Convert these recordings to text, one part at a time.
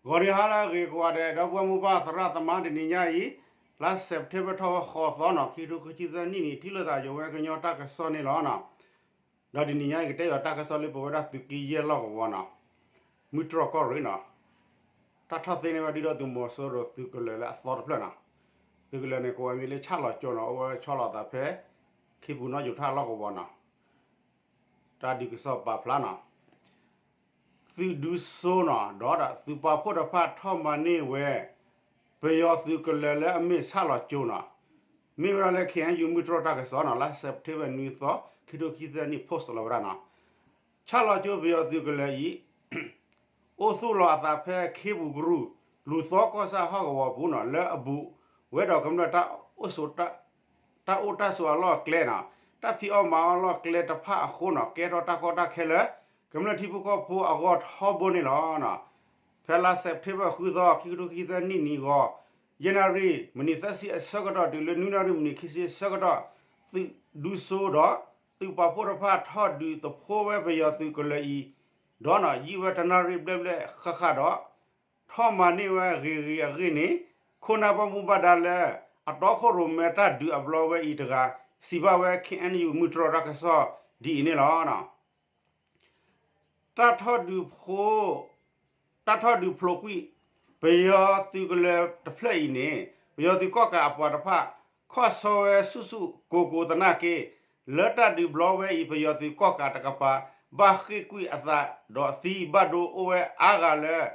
ဂီၤနံၤဟါလၢအဂ့ၤကိးဂၤဒဲး ဒီပုၢ်ဝဲၢ်မိၢ်ပၢ်သရၣ်သမါ တနံၤညါအံၤ လါစဲးပထ့ဘၢၣ်ထီၣ်ဝဲဃိးသီနီၤ ခံကထိခံဆံသၢနံၣ်န့ၣ် ထံၣ်လိာ်သးယဝဲကညီတၢ်ကစီၣ်န့ၣ်လီၤ. ဒီးတနံၤညါအံၤ ကတဲယွၤတၢ်ကစီၣ်လၢပဝဲဒၣ်သုးက့ယဲၢ်လီၢ်ကဝီၤနီၤ မုၢ်တြီၢ်ကီၢ်ရ့ၣ်နီၤ တၢ်ထီၣ်သ့န့ၢ်ဝဲဒုၣ်ဒါသုးမီၤစိရိၤသုးကလၢၤလၢအသီတဖျၢၣ်နီၤ သုးကလၢၤန့ၣ် ကိးဝဲမံၤလၢဆၣ်လီၤကၠိနီၤ အိၣ်ဝဲဆီလီၤသးဖဲ ခ့ပူၤနီၣ်ယူၤထၣ်လီၢ်ကဝီၤနီၤ တၢ်ဒုးကစီၣ်ပာ်ဖျါနီၤ သုးဒူစိနီၤ ဒီးသုးပာ်ဖှိၣ်တဖၣ်ထီၣ်မၤန့ၢ်ဝဲ ပယီၤသုးကလၢၤလၢအမ့ၢ်ဆၣ်လီၤကၠိနီၤ မ့ၢ်ဝဲဒၣ်လၢ ခ့ၣ်အဲၣ်ယူၣ် မုၢ်တြီၢ်တၢ်ကစီၣ်နီၤ လါစဲးပထ့ဘၢၣ်နွံသီ ခံကထိခံဆံသၢနံၣ် post လီၤဝဲဒၣ်နီၤ ဆၣ်လီၤကၠိပယီၤသုးကလၢၤအံၤ အိၣ်သူၣ်လီၤအသးဖဲခ့ပူၤကရူၢ် လူၤသီကီၢ်ဆၣ်ဟီၣ်ကဝီၤပူၤနီၤ လၢအဘူးဝဲဒီးကမျၢၢ်တၢ် တၢ်အိၣ်တၢ်ဆိးအလီၢ်အကျဲနီၤ တၢ်ဖံးအီၣ်မၤအီၣ်လီၢ်ကျဲတဖၣ်အဃိနီၤ ကဲထီၣ်တၢ်ကီတၢ်ခဲလၢ ကမျၢၢ်ထံဖိကီၢ်ဖိအဂီၢ်ထီဘိန့ၣ်လီၤ. ဖဲလါစဲးပထ့ဘၢၣ်ဃုသီ ခံကထိခံဆံသၢနံၣ်နံၤဂီၤ ယဲၢ်နၣ်ရံၣ် မံးနံးသၢဆံအဆၢကတီၢ် တုၤလၢနွံနၣ်ရံၣ် မံးနံးခံဆံအဆၢကတီၢ် သုးဒူစိဒီး သုးပာ်ဖှိၣ်တဖၣ်ထီၣ်ဒုးသဖှိဝဲပယီၤသုးကလၢၤအံၤ ဒီးနီၤ ယံာ်ဝဲတနၣ်ရံၣ်ဘျဲၣ်ဘျဲၣ်ဃၣ်ဃၣ်ဒီး ထီၣ်မၤန့ၢ်ဝဲဂ့ၤဂ့ၤအဂ့ၢ်န့ၣ် ခိၣ်နၢ်ဘၣ်မူဘၣ်ဒါလၢ အတီခိၣ်ရိၣ်မဲတၢ်ဒုးအဘျီဝဲအံၤတဂၤ စံးဘၣ်ဝဲ ခ့ၣ်အဲၣ်ယူၣ် မုၢ်တြီၢ်တၢ်ကစီၣ်ဒ်အံၤန့ၣ်လီၤ. တၢ်ထီၣ်ဒုးဖှိ တၢ်ထီၣ်ဒုးဖျိးကွံာ် ပယီၤသုးကလၢၤတဖျၢၣ်အံၤန့ၣ် ပယီၤသုးကီၣ်ကးအပှၤတဖၣ် ခီၣ်ဆီဝဲဆူၣ်ဆူၣ်ကိၤကိၤသနာ်က့ လၢတၢ်ဒုးဘျီဝဲအံၤ ပယီၤသုးကီၣ်ကးတကပၤ ဘၣ်ဃ့ၢ်ကွံာ်အသးဒီးသံဘၣ်ဒိအိၣ်ဝဲအါဂၤလၢ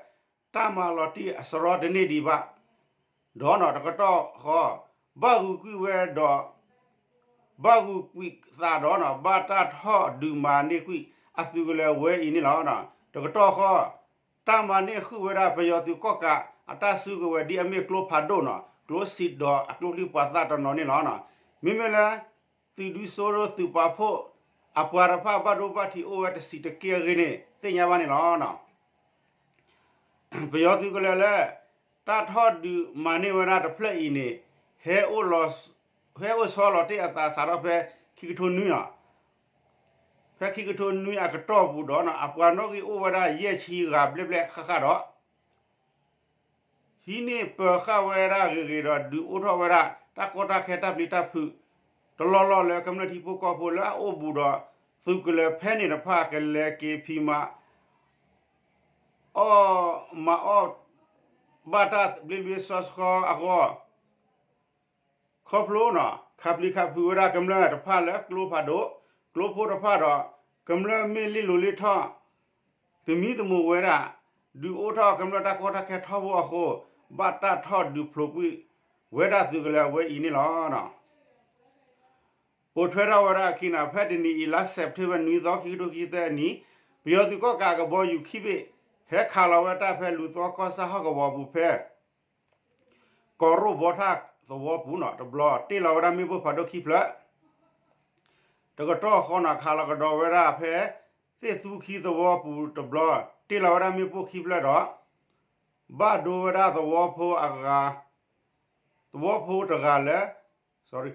တၢ်မၤလီၤတံၢ်အစရီတန့ၢ်ဒံးဘၣ် ဒီးနီၤတကတီၢ်ဃီ ဘၣ်ဂုာ်ကွံာ်ဝဲဒီး ဘၣ်ဂုာ်ကွံာ်သးဒီးနီၤ ဘၣ်တၢ်ထီၣ်ဒုးမၤန့ၢ်ကွံာ်အသုးကလၢၤဝဲအံၤန့ၣ်လီၤ. တကတီၢ်ဃီ တၢ်မၤန့ၢ်ဃုာ်ဝဲဒၣ်ပယီၤသုးကီၣ်ကးအတၢ်စုကဝဲၤဒ်အမ့ၢ်ကျိဖးဒိၣ်နီၤ ကျိစံးဒီးအကျိချံပှၤသၣ်တနီၤန့ၣ်လီၤ. မ့မ့ၢ်လၢ သုးဒူစိရိၤသုးပာ်ဖှိၣ် အပှၤတဖၣ်ဘၣ်ဒိဘၣ်ထံးအိၣ်ဝဲတဆံးတက့ၢ်အဂ့ၢ်န့ၣ် သ့ၣ်ညါဘၣ်န့ၣ်လီၤ. ပယီၤသုးကလၢၤလၢ တၢ်ထီၣ်ဒုးမၤန့ၢ်ဝဲဒၣ်တဖျၢၣ်အံၤန့ၣ် ဟဲအိၣ်ဆီလီၤတ့ၢ်အသးစးထီၣ်ဖဲခံကထိနွံနီၤ ဖဲခံကထိနွံအကတီၢ်ပူၤဒီးနီၤ အပှၤနီၣ်ဂံၢ်အိၣ်ဝဲဒၣ်ယဲၢ်ဆံဂၤဘျဲၣ်ဘျဲၣ်ဃၣ်ဃၣ်ဒီး ဟံးန့ၢ်ပၢၤဃာ်ဝဲဒၣ်ဂ့ၤဂ့ၤဒီး ဒုးအိၣ်ထီၣ်ဝဲဒၣ် တၢ်ကီတၢ်ခဲတၢ်ပျံၤတၢ်ဖုး တလီၢ်လီၢ်လၢကမျၢၢ်ထံဖိကီၢ်ဖိလၢအအိၣ်ဘူးဒီး သုးကလၢၤဖဲန့ၣ်တဖၣ် ကလဲၤက့ၤဖံးမၤ အီၣ်မၤအီၣ် ဘၣ်တၢ်ဘျ့ဘျ့ဆှီဆှီအဂီၢ် ခီဖျိနီၤ ခးပျံၤခးဖုးဝဲဒၣ်ကမျၢၢ်တဖၣ်လၢကျိဖးဒိၣ် ကျိဖိတဖၣ်ဒီး ကမျၢၢ်မ့ၢ်လ့ၢ်လိၤလ့ၢ်ထီၣ် သမံသမိးဝဲဒၣ် ဒုးအိၣ်ထီၣ်ကမျၢၢ်တၢ်ကီတၢ်ခဲထီဘိအဃိ ဘၣ်တၢ်ထီၣ်ဒုးဖျိးကွံာ်ဝဲဒၣ်သုးကလၢၤအဝဲအံၤန့ၣ်လီၤ. ပိာ်ထွဲထီၣ်ဝဲဒၣ်အခံနီၤ ဖဲတနံၤအံၤ လါစဲးပထ့ဘၢၣ်နွံသီ ခံကထိခံဆံသၢနံၣ် ပယီၤသုးကီၣ်ကးအကဘီယူၤခံဘ့ၣ် ဟဲခးလီၤဝဲတၢ်ဖဲလူၤသီကီၢ်ဆၣ်ဟီၣ်ကဝီၤပူၤဖဲ ကီၢ်ရိၣ်ဘီထၣ်သဝီပူၤနီၤတဘျီ တ့ၢ်လီၤဝဲဒၣ်မ့ၣ်ပိၢ်ဖးဒိၣ်ခံဖျၢၣ် တကတီၢ်ဃီနီၤ ခးလီၤကဒီးဝဲဒၣ်ဖဲ သ့ၣ်သူခံသဝီပူၤတဘျီ တ့ၢ်လီၤဝဲဒၣ်မ့ၣ်ပိၢ်ခံဖျၢၣ်ဒီး ဘၣ်ဒိဝဲဒၣ်သဝီဖိအဂၤ သဝီဖိတဂၤလၢ sorry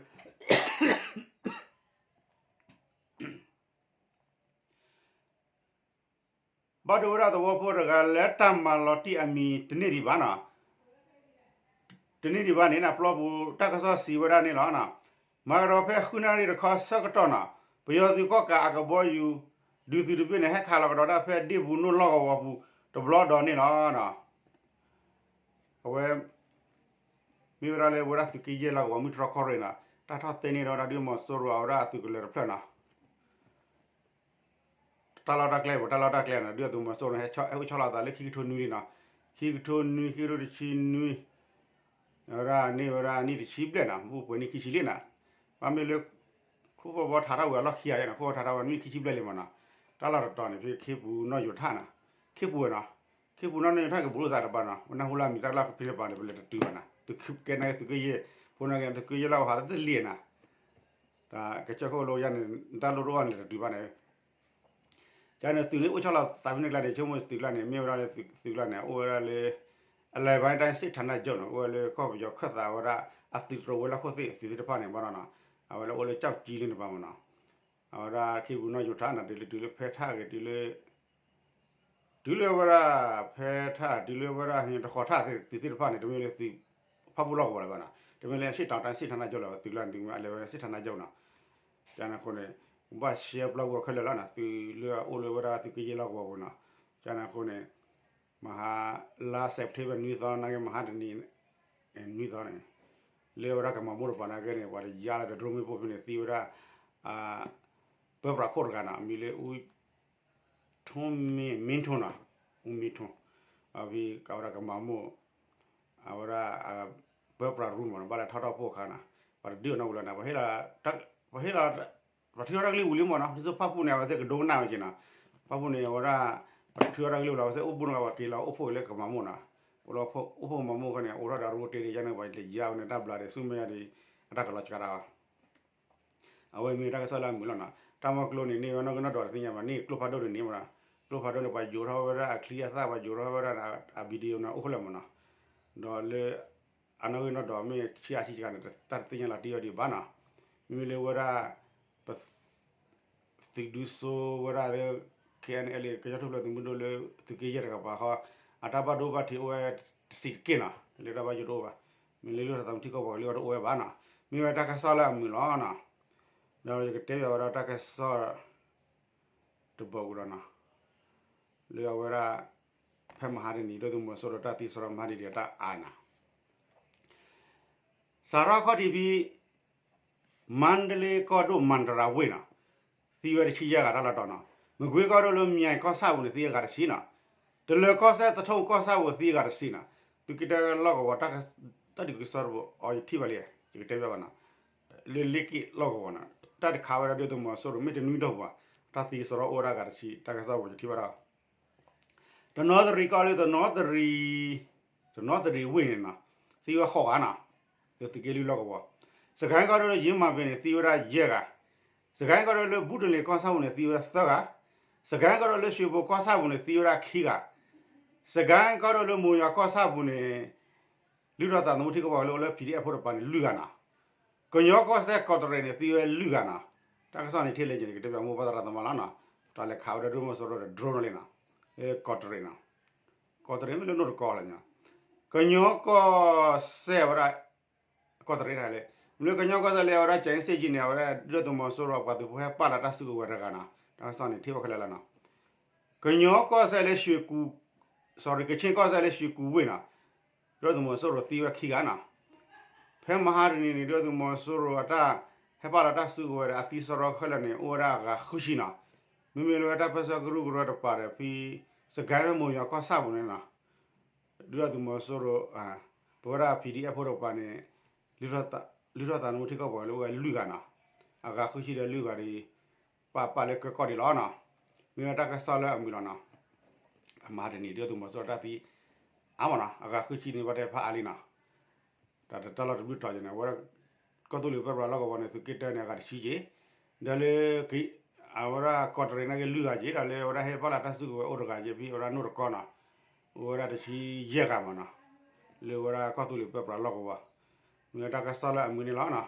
ဘၣ်ဒိဝဲဒၣ်သဝီဖိတဂၤလၢတၢ်မၤလီၤတံၢ်အမံၤတန့ၢ်ဒံးဘၣ်နီၤ တန့ၢ်ဒံးဘၣ်န့ၣ် ပျီပူၤတၢ်ကစီၣ်စံးဝဲဒၣ်န့ၣ်လီၤ. မၤကဒီးဖဲဃုနၣ်ရံၣ်တခီဆၢကတီၢ်နီၤ ပယီၤသုးကီၣ်ကးအကဘီယူၤ ဒုးသုးတဘ့ၣ်န့ၣ် ဟဲခးလီၤကဒီးဒၣ်ဖဲဒ့ၣ်ဘူးနိၣ်လီၢ်ကဝီၤပူၤတဘျီဒီးန့ၣ်လီၤ. အဝဲ မ့ၢ်ဝဲဒၣ်လၢဝဲဒၣ်သုးက့ယဲၢ်လီၢ်ကဝီၤ မုၢ်တြီၢ်ကီၢ်ရ့ၣ်နီၤ တၢ်ထီၣ်သ့န့ၢ်ဒီးဒုၣ်ဒါသုးမီၤစိရိၤအဝဲဒၣ်အသုးကလၢၤတဖျၢၣ်နီၤ တၢ်လီၢ်တၢ်ကျဲ ပတၢ်လီၢ်တၢ်ကျဲနီၤ ဒုၣ်ဒါသုးမီၤစိရိၤန့ၣ် ဟဲအိၣ်ဆီလီၤသးလၢခံကထိနွံလံနီၤ ခံကထိနွံ ခံကထိတဆံနွံ အဝဲဒၣ်န့ၢ်ဝဲဒၣ်နံၣ်တဆံဘျဲၣ်နီၤ မ့ၣ်ပိၢ်ပှဲၤနံၣ်ခံဆံလံနီၤ ဘၣ်မ့ၢ်လၢ ခိၣ်ဖီဘီထးထီၣ်ဝဲအလီၢ်ခံဂၤနီၤ ခိၣ်ဖီထးထီၣ်ဝဲနံၣ်ခံဆံဘျဲၣ်လံမးနီၤ တၢ်လီၢ်တတီၤန့ၣ် ဖဲခ့ပူၤနီၣ်ယူၤထၣ်နီၤ ခ့ပူၤဝဲနီၤ ခ့ပူၤနီၣ်ယူၤထၣ်ကဘူးလိာ်သးတဘၣ်နီၤ နၢ်ဟူလၢအမံၤတၢ်လီၢ်ဖဲလၢပၤန့ၣ် ပလဲၤတတုၤဘၣ်နီၤ သုးကဲန့ၣ်သုးက့ယဲၢ် ဖိန့ၣ်သုးက့ယဲၢ်လီၢ်ကဝီၤဟးလၢတလံၤနီၤ တၢ်ကစၢၢ်ခိၣ်လိယါန့ၣ် တၢ်လိၣ်တအိၣ်န့ၣ်တတုၤဘၣ်န့ၣ် ကန့ၣ်သုးန့ၣ်အိၣ်ဆီလီၤသးဖဲန့ၣ်ကျါန့ၣ် ဆိကမိၣ်သုးကျါန့ၣ် မ့ၢ်ဝဲဒၣ်လၢသုးကျါန့ၣ် အိၣ်ဝဲဒၣ်လၢ အလဲၤဘၣ်တၢ်စ့ၣ်ထးနၢ်ကၠိၣ်န့ၣ် အိၣ်ဝဲလၢကီၢ်ပယီၤခၢၣ်သးဝဲဒၣ် အသုးတရိးဝဲလၢခိၣ်သ့ၣ်သုးသ့ၣ်တဖၣ်န့ၣ်ဘၣ်နီၤ အဝဲလၢအိၣ်လၢကၠီၣ်ကၠံလၢန့ၣ်ဘၣ်မးနီၤ အဝဲဒၣ်ခ့ပူၤနီၣ်ယူၤထၣ်နီၤ တုၤလၢတုၤလၢဖဲထၣ်ဂ့ၤတုၤလၢ တုၤလၢဝဲဒၣ် ဖဲထၣ်တုၤလၢဝဲဒၣ် တဃီၤထၣ်သုးသ့ၣ်တဖၣ်န့ၣ် တမ့ၢ်လၢသုးဖၣ်ပူၣ်လီၢ်ကဝီၤလၢၤဘၣ်နီၤ, တမ့ၢ်လၢအရှေ့တောင်တိုင်းစစ်ဌာနချုပ်လီၤ, သုးလၢသုးမ့ၢ်အလဲၤဝဲဒၣ် စစ်ဌာနချုပ်နီၤ, ကန့ၣ်အဃိန့ၣ် ဘၣ်ရှဲပျီပူၤခဲလၢာ်လီၤနီၤ, သုးလၢအအိၣ်လၢဝဲဒၣ်သုးက့ယဲၢ်လီၢ်ကဝီၤပူၤနီၤ, ကန့ၣ်အဃိန့ၣ် မဟါ လါ September နွံသီ နာ်က့မဟါတနံၤ နွံသီန့ၣ် လၢဝဲဒၣ်ကမၤမိၢ်တပၤနာ်က့န့ၣ် ပှၤတယါလၢတဒြိမ့ၣ်ပိၢ်ဖဲန့ၣ် သံဝဲဒၣ် ပၢပြးခိၣ်တဂၤနီၤ, အမံၤလၢ အူ ထိမ့ၢ် မ့ၢ်ထိနီၤ, အူမ့ၢ်ထိ, အဝဲဒၣ်ကမၤမိၢ် အဝဲဒၣ် ပၢပြးရူမးနီၤ, ဘၣ်လၢထီၣ်ထီၣ်ဖိအခါနီၤ, ပှၤတဒုးအီၤနီတဘျီန့ၣ်, ပှၤဟ့ၣ်လီၤ ပှၤထုးထီၣ်တၢ်ကလုၢ်ဝံၤလံမးနီၤ, ဒ်သိးဖၣ်ပူၣ်န့ၣ် အဝဲသ့ၣ်ကဒိကနၣ်ဝဲက့ၤနီၤ, ဖၣ်ပူၣ်န့ၣ် အဝဲဒၣ် ပှၤထုးထီၣ်တၢ်ကလုၢ်လီၤ, အဝဲသ့ၣ်အိၣ်ဘူးန့ၣ် ပှၤက့ၤလီၤအိၣ်ဖှိၣ်လၢကမၤမိၢ်နီၤ, အိၣ်လၢအိၣ်ဖှိၣ်ကမၤမိၢ်အဃိန့ၣ် အိၣ်ထီၣ်ဒီးရိတ့ဒ်န့ၣ် ပှၤတယါဝဲန့ၣ် တၢ်ဘျါဒံးဆူမဲာ်ညါဒီး အတၢ်ကလီၤစှၤတၢ်အီၤ အဝဲမ့ၢ်တၢ်ကစီၣ်လၢအမုာ်လီၤနီၤ, တၢ်မီကျိန့ၣ် န့ၢ်ဝဲနီၢ်ကနီၢ်ဒိးတသ့ၣ်ညါဘၣ်, န့ၢ်ကျိဖးဒိၣ်တန့ၢ်မးနီၤ, ကျိဖးဒိၣ်န့ၣ် ပှၤယိးထီၣ်ဝဲဒၣ်အချံအသၣ် ပှၤယိးထီၣ်ဝဲဒၣ်အ video န့ၣ် အိၣ်ခဲလၢာ်မးနီၤ, ဒီးလၢ အနီၢ်ကနီၢ်ဒိးမ့ၢ်ဆံးအါဆံးကၤန့ၣ် တၢ်တသ့ၣ်ညါလီၤတံၢ်အီၤဒံးဘၣ်နီၤ, မ့မ့ၢ်လၢဝဲဒၣ် ပ သုးဒူစိဝဲဒၣ်လၢ K N L A ကညီထူၣ်ဖျဲးသုးမုၢ်ဒိၣ်လၢ သုးက့ယဲၢ်တကပၤဃီ အတၢ်ဘၣ်ဒိဘၣ်ထံးအိၣ်ဝဲတစဲးတက့ၢ်နီၤ, လၢတၢ်ဘၣ်ယိၣ်တအိၣ်ဘၣ်, မ့ၢ်လၢလုၢ်ထီၣ်သးသမူထံကီၢ်ပှၤကလုာ်အဂီၢ်တအိၣ်ဝဲဘၣ်နီၤ, မ့ၢ်ဝဲတၢ်ကစီၣ်လၢအမုာ်လီၤနီၤ, ဒီးယကတဲဘၣ်ဝဲဒၣ်တၢ်ကစီၣ် တဘီပူၤဒီးနီၤ, လၢအဝဲဒၣ် ဖဲမဟါတနံၤ ဒုၣ်ဒါသုးမီၤစိရိၤတၢ်သံစရီမဟါတနံၤဒီးတၢ်အါနီၤ စးထီၣ်ခီၣ်ထံးဖဲ မါဒလ့ကီၢ်ဒိၣ်မၤတရၤဝ့ၢ်နီၤ, သံဝဲတဆံယဲၢ်ဂၤတၢ်လီၤတီၤနီၤ, မကွ့ကီၢ်ဒိၣ်လၢ မၠဲၣ်ကီၢ်ဆၣ်ပူၤန့ၣ် သံအဂၤတဆံနီၤ, တလၢၤကီၢ်စဲၣ်သထူၣ်ကီၢ်ဆၣ်ပူၤသံအဂၤတဆံနီၤ, သုးက့တၢလီၢ်ကဝီၤ တၢ်ဒုးကစီၣ်တဘိအီၤယထံၣ်ဘၣ်လံ, ယကတဲဘၣ်ဘၣ်နီၤ, လၢလ့က့ၣ်လီၢ်ကဝီၤနီၤ, တၢ်တခးဝဲဒၣ်ဒုၣ်ဒါသုးမီၤစိရိၤ မ့ၢ်တနွံဒိၣ်ပူၤဘၣ်, တၢ်သံစရီအိၣ်ဝဲဒၣ်ဂၤတဆံ တၢ်ကစီၣ်ပူၤယထံၣ်ဘၣ်ဒီး တနီသရံၣ်ကီၢ်လၢ တနီသရံၣ် တနီသရံၣ်ဝ့ၢ်န့ၣ်နီၤ, သံဝဲဃိးဂၤနီၤ, လၢသုးက့လွံၢ်လီၢ်ကဝီၤ, စကဲကီၢ်ဒိၣ်လၢယ့မၤပ့ၤန့ၣ် သံဝဲဒၣ်ယဲၢ်ဂၤ, စကဲကီၢ်ဒိၣ်လၢဘူးတလ့ၣ်ကီၢ်ဆၣ်ပူၤန့ၣ် သံဝဲသၢဂၤ, စကဲကီၢ်ဒိၣ်လၢရွှေဘိကီၢ်ဆၣ်ပူၤန့ၣ် သံဝဲဒၣ်ခံဂၤ, စကဲကီၢ်ဒိၣ်လၢမိၢ်ယွၤကီၢ်ဆၣ်ပူၤန့ၣ် လုၢ်ထီၣ်သးသမူထံကီၢ်ပှၤကလုာ်အိၣ်လၢ P D F ဖိတကပၤန့ၣ် လွံၢ်ဂၤနီၤ, ကညီကီၢ်စဲၣ်ကီးတရံးန့ၣ် သံဝဲလွံၢ်ဂၤနီၤ, တၢ်ကစီၣ်န့ၣ်ထဲလဲၣ်န့ၣ် ကတဲဘၣ်မိၢ်ပၢ်သရၣ်သမါလီၤနီၤ, တၢ်လဲၤခးဝဲဒၣ်ဒုၣ်ဒါသုးမီၤစိရိၤဒီး drone လီၤနီၤ, လၢကီးတရံးနီၤ, ကီးတရံးမ့ၢ်လၢနိၣ်တကီလီၤ, ကညီကီၢ်စဲၣ်ဝဲဒၣ် ကီးတရံးတၢ်လဲၣ်, မ့ၢ်လၢကညီကီၢ်စဲၣ်လၢအဝဲဒၣ် ကၠဲးစ့ၣ်ကၠံန့ၣ် အဝဲဒၣ်ဒုၣ်ဒါသုးမီၤစိရိၤအပှၤသုးဖိဟဲပာ်လီၤတၢ်စုကဝဲၤတဂၤနီၤ, တၢ်ကစီၣ်န့ၣ်ထဲဝဲခဲလၢာ်လီၤနီၤ, ကညီကီၢ်စဲၣ်လၢရွှေကူ sorry ကခ့ၣ်ကီၢ်စဲၣ်လၢရွှေကူဝ့ၢ်နီၤ, ဒုၣ်ဒါသုးမီၤစိရိၤသံဝဲခံဂၤနီၤ, ဖဲမဟါတနံၤန့ၣ် ဒုၣ်ဒါသုးမီၤစိရိၤအတၢ်ဟဲပာ်လီၤတၢ်စုကဝဲၤဒီးအသံစရီခဲလၢာ်န့ၣ် အိၣ်ဝဲဒၣ်အဂၤဃုဆံနီၤ, မ့မ့ၢ်လၢဝဲတၢ်ပၢဆှၢကရူၢ်ကရၢတကပၤဒီးဖဲ စကဲမိၢ်ယွၤကီၢ်ဆၣ်ပူၤန့ၣ်နီၤ, ဒုၣ်ဒါသုးမီၤစိရိၤ ပဝဲဒၣ် P D F ဖိတကပၤန့ၣ် လုၢ်ထီၣ်သးသမူထံကီၢ်ပှၤကလုာ်အိၣ်ဝဲလွံၢ်ဂၤနီၤ, အဂၤဃုဆံဒီးလွံၢ်ဂၤဒီး ပာ်ပာ်လၢကၢကီၢ်ဒံးလီၤနီၤ, မ့ၢ်ဝဲတၢ်ကစီၣ်လၢအမုာ်လီၤနီၤ, အမၤတနံၤ ဒုၣ်ဒါသုးမီၤစိရိၤတၢ်သံ အါမးနီၤ, အဂၤဃုဆံန့ၣ် ဘၣ်တဲဖးအါလံနီၤ, တၢ်တၢ်လီၢ်တဘျုးတီၤယဲန့ၣ် အဝဲဒၣ် ကီၢ်သူလ့ၤပၢပြးလီၢ်ကဝီၤန့ၣ် သုးက့တၢန့ၣ် အဂၤတဆံက့ၤ, ဒီးလၢ အဝဲဒၣ်ကီးတရံးန့ၣ်က့ၤလွံၢ်ဂၤက့ၤ, ဒီးလၢအဝဲဒၣ်ဟဲပာ်လီၤတၢ်စုကဝဲၤအိၣ်တဂၤက့ၤဖဲအဝဲဒၣ်နိၣ်တကီနီၤ, အိၣ်ဝဲဒၣ်တဆံယဲၢ်ဂၤမးနီၤ, လၢအဝဲဒၣ်ကီၢ်သူလ့ၤပၢပြးလီၢ်ကဝီၤ, မ့ၢ်ဝဲတၢ်ကစီၣ်လၢအမုာ်န့ၣ်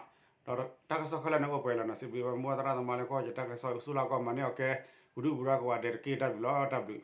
လီၤနီၤ, ဒီးတၢ်ကစီၣ်ခဲလၢာ်န့ၣ်အိၣ်ပှဲၤလီၤနီၤ, စံးဘျုးဝဲမိၢ်သရၣ်သမါလၢကွၢ်ယတၢ်ကစီၣ် ဆူလၢကီၢ်မၤန့ၢ်အီၤကဲ ပဒုၣ်ပဒါကိးဂၤဒဲးတက့ၢ်, တၢ်ဘျုးလီၤ, တၢ်ဘျုး.